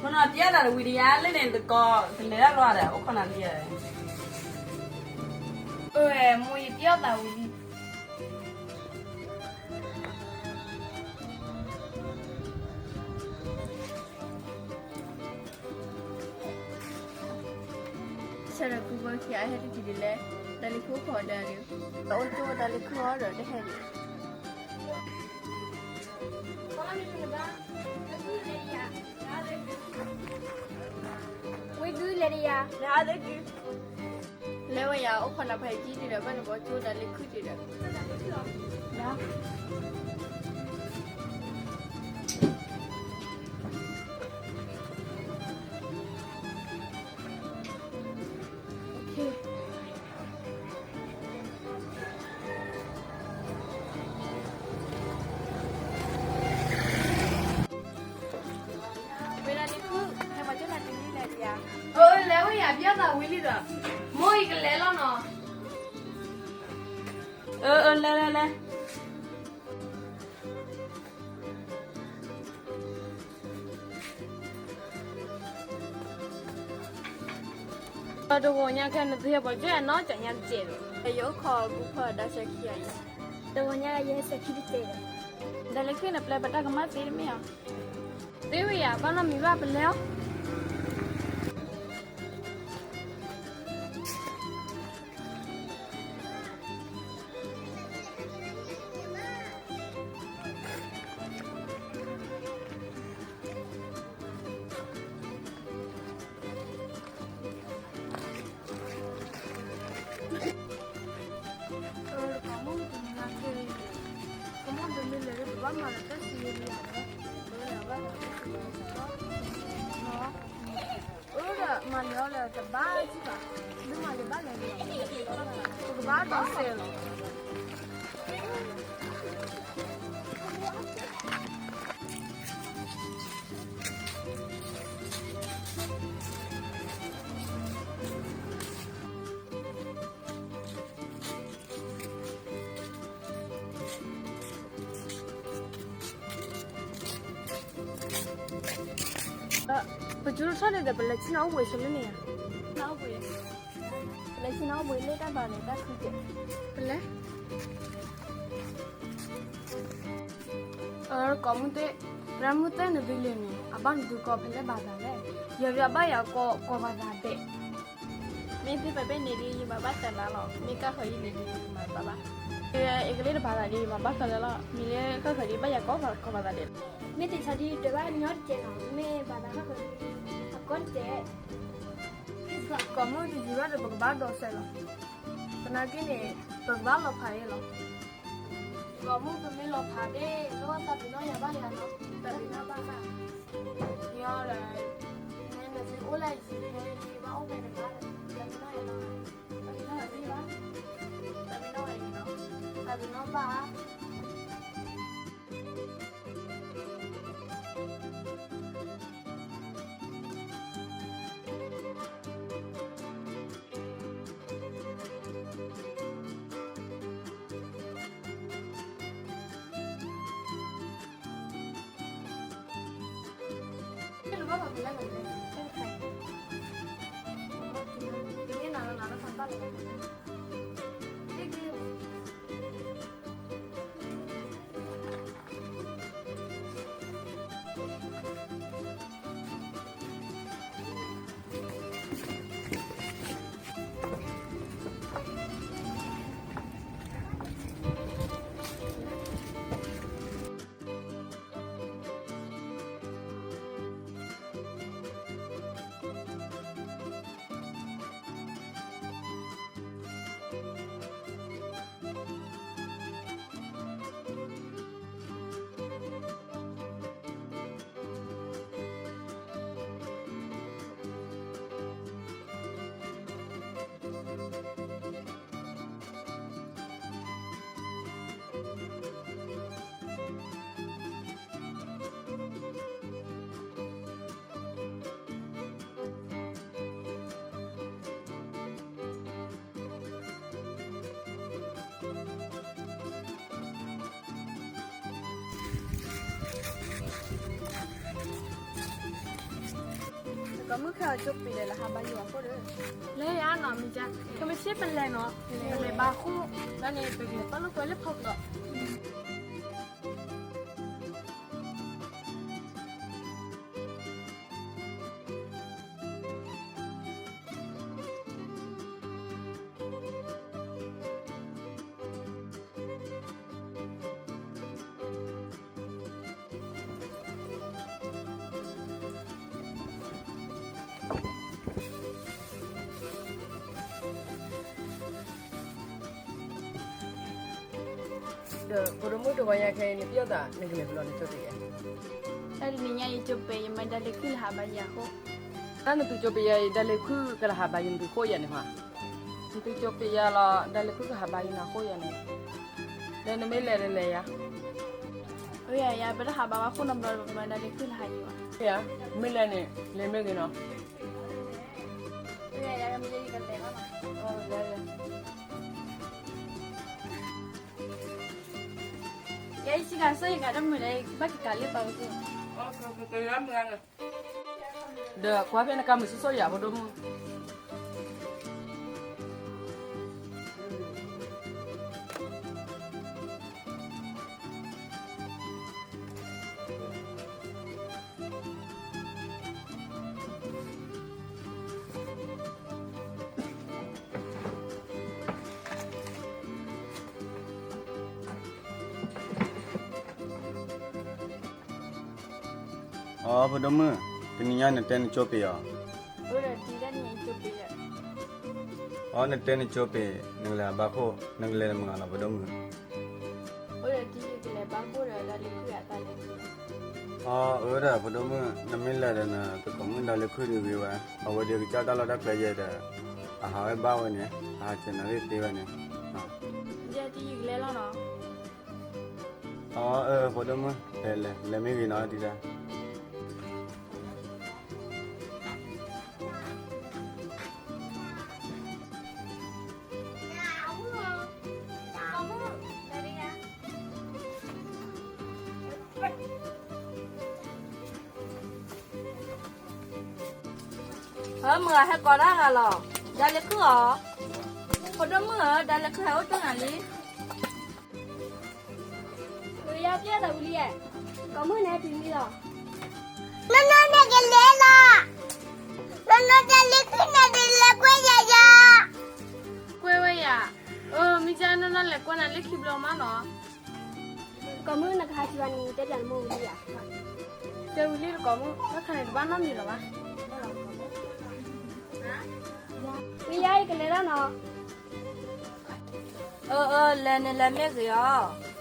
မိၢ်နီၤ တံၢ်အီၣ်သးတဝံၤတယါလၢန့ၣ် တကိး တလဲၤဒၣ်လီၤဒီး အိၣ်ခိးနၤလံ. အၢ မိၢ် ယတံၢ်အီၣ်သးဝံၤလံ. ဆၢဒီးကူဘၢခံ အဟဲတထံၣ်ဒ်လဲၣ်, တၢ်လၢခုအိၣ်ခိးဒီးန့ၣ်, တအိၣ်ကၠိတၢ်လၢခုအီၤဒီးတဟဲန့ၣ်. ဝံၤဒုးလဲၤဒီးယၤ, လဲၤဝဲယၤ အိၣ်ခိးနၤဖဲကံဒ်ဒီး ဘၣ်နဘီကၠိတၢ်လၢခုဒ်ဒီး ဝဲဒၣ်လၢခု ဟဲပှၤကၠိနၤတနံၤလဲၣ်ယၤ. အၢ လဲၤဝဲယၤ တံၢ်အီၣ်သးဝံၤလံဒီး, မိၢ် ယကလဲၤလီၤနီၤ. အၢ အၢ လဲၤ လဲၤ လဲၤ. တဂီၤညါခဲ နသုဟဲပှၤကၠိနီတဂီၤညါတစဲးဒီး, ယအိၣ်ခိးကူဖီဒါဆဲခံအံၤ, တဂီၤညါယဟဲဆဲခံတစဲးဒီး, ဒီးလၢခံနပျဲပတၢ်ကမၣ်သ့တမ့ၢ်ဧါ. သ့ဝဲယၤ ဘၣ်နီတမံၤဘၣ် ပလဲၤအီၤ. အၢ ဒီးမၤလဲၤအီၤလၢတဘၣ်ကံၢ်ဘၣ်, ဒုးမၤလဲၤဘၣ်လဲၤလီၤ, ပကဘၣ်ဒီးစဲးလီၤ. ပကၠိထီၣ်န့ၣ်ဒီး ပလဲၤဆ့ၣ်နီၤအိၣ်ဘှံးဆိလၢန့ၣ်ဧါ, ပလဲၤဆ့ၣ်နီၤအိၣ်ဘှံးလၢတၢ်ဘၣ်န့ၣ် တၢ်ခုကဲး, ပလဲၤ ကိးမုၢ်သ့ၣ်, ရၢမုၢ်သ့ၣ်နသုလံန့ၣ် အဘၣ်နသုကိးဖဲလဲၣ်ဘၣ်သးလဲၣ်, ယၤဒုးအဘၣ်ယၤကိး ကိးဘၣ်သးဒဲး, မ့ၢ်သ့ၣ်ပှၤဘၣ်န့ၣ်ဒုး ယမၤဘၣ်တၢ်နၤလီၤ, မ့ၢ်ကၢ်ဃၢၤယံၤန့ၣ်ဒုး ယမၤတဘၣ်ဘၣ်, အကလ့တဘၣ်သးဒုး ယမၤဘၣ်ဃၢၤလၢလီၤ, မ့ၢ်လၢကၢ်ဃၢၤဒုး ဘၣ်ယၤကိး ကိးဘၣ်သးဒဲး, မ့ၢ်တ့ၢ်ဆါဒုး တဘၣ်ညီတကဲးနီၤ, မ့ၢ်ဘၣ်သးကၢ်ဃၢၤဒုး အကိးတကဲး, ကိးမုၢ်တယံၤဘၣ်ဒီး ပကဘၣ်ဒီးစဲးလီၤ, သနာ်က့န့ၣ် ပကဘၣ်လီၤဖးအံၤလီၤ. ကိးမုၢ်ပမ့ၢ်လီၤဖးဒၣ် လၢတၢ်ပ့ၤနီၣ်ယၤဘၣ်ယၤနီၤ, တၢ်ပ့ၤနီၣ်ဘၣ်ဘၣ်, ညီဒီး, နသုအိၣ်လၢယံၤ ဘၣ်အိၣ်ဖဲတဂၤ, တၢ်ပ့ၤနီၣ်ယၤနီၤ, တၢ်ပ့ၤနီၣ်ယၤဘၣ်, တၢ်ပ့ၤနီၣ်ဝဲအံၤနီၤ, တၢ်ပ့ၤနီၣ်ဘၣ် တ မုၢ်ခါအကၠိပ့ၤဒီး လၢဟးဘါယွၤအဃိဒီး လဲၤယၤနီၤ မ့ၢ်က ကမ့ၢ်ဆ့ပလဲၤနီၤ ပလဲၤဘါဃိ လၢန့ၣ် ပကလဲၤပာ်လိာ်ကွဲလၢဖီကျိး ဒီးဖိဒိၣ်မုၣ် တဝီညါခဲအံၤ နပျီၢ်သး နကလဲၤပလီၢ်နကၠိပ့ၤယၤ တၢ်တနံၤညါအံၤကၠိပ့ၤ ယမၤဒၣ်လဲၤခုၣ်လၢဟးဘါယွၤအဃိ တၢ်နသုကၠိပ့ၤယၤအံၤ ဒၣ်လဲၤခုၣ်ကလၢဟးဘါယွၤ နသုဃိယၤန့ၣ်ဟါ နသုကၠိပ့ၤယၤလီၤ ဒၣ်လဲၤခုၣ်ကဟးဘါယွၤနၤဃိယၤန့ၣ် ဒီးနမ့ၢ်လဲၤတလဲၤယၤ ယၤ ပတဟးဘါဘၣ်ဃိနီတဘျီ ပမၤဒၣ်လဲၤခုၣ်လၢဟးယွၤ မ့ၢ်လဲၤန့ၣ် လဲၤမ့ၢ်ဂ့ၤနီၤ ယဲယကလဲၤဘၣ်နီၤ ယဲယစံးကၤစၢ်ယကၤတမုာ်ဒီး ဘၣ်ကကၤလၢပှၤကစၢ် ဒီးကွၢ်ဖဲနကၤမုာ်ဆိၣ်ဆိၣ်ယၤ ဖိဒိၣ်မုၣ် အီ ဖိဒိၣ်မုၣ်, တနံၤညါနတဲနကၠိပ့ၤအီၤ, အီ နတဲနကၠိပ့ၤ နကလဲၤဘါခိၣ် နကလဲၤတမုာ်လီၤ ဖိဒိၣ်မုၣ်, အီ အၢဒီး ဖိဒိၣ်မုၣ် နမ့ၢ်လဲၤဒီးနသုးခိၣ်မုၣ် ဒၣ်လဲၤခုၣ်ဒုးဂ့ၤဝဲ, အဝဲဒီးကစၢ်တၢ်လီၢ်တၢ်ကျဲယဲဒီး အဟးဝဲဘၣ်ဝဲန့ၣ် အဟးစၢၤနၤဂ့ၢ်သ့ဝဲန့ၣ်, အီ ဖိဒိၣ်မုၣ် လဲၤလဲၤ လဲၤမ့ၢ်ဂ့ၤနီၤ တံၤတၢ် မုၢ်ဂၤဟဲကိးဒၣ်ဂၤလီၤ, ဒၣ်လဲၤခုၣ်အီၤ, ဖိဒိၣ်မုၣ်ဧၢ, ဒၣ်လဲၤခုၣ်ဟဲအိၣ်တ့ၢ်နၤလံ, ယၤပျဲၢ်သးဝံၤလံ, ကိးမုၣ်န့ၣ်တုၤလံလီၤ, နီၢ်နီၢ်န့ၣ်ကလဲၤလီၤ, နီၢ်နီၢ်ဒၣ်လဲၤခုၣ်န့ၣ်ဒုးလဲၤကွဲယၤယၤ, ကွဲဝဲယၤ, အၢ မ့ၢ်ကနီၢ်နီၢ်လဲၤကွဲနၤလၢခံဘျီမးနီၤ ကိးမုၣ်နကဟးဆံးဘၣ်န့ၣ် တဲပျးနမိၢ်ဝံၤလံဧါ, တဲဝံၤလံလၢကိးမုၣ် ဘၣ်ခါန့ၣ်တဘၣ်နီတမံၤလၢၤဘၣ်, ဝံၤယၤအံၤကလဲၤဒၣ်နီၤ, အၢ အၢ လဲၤန့ၣ်လဲၤမ့ၢ်ဂ့ၤအီၤ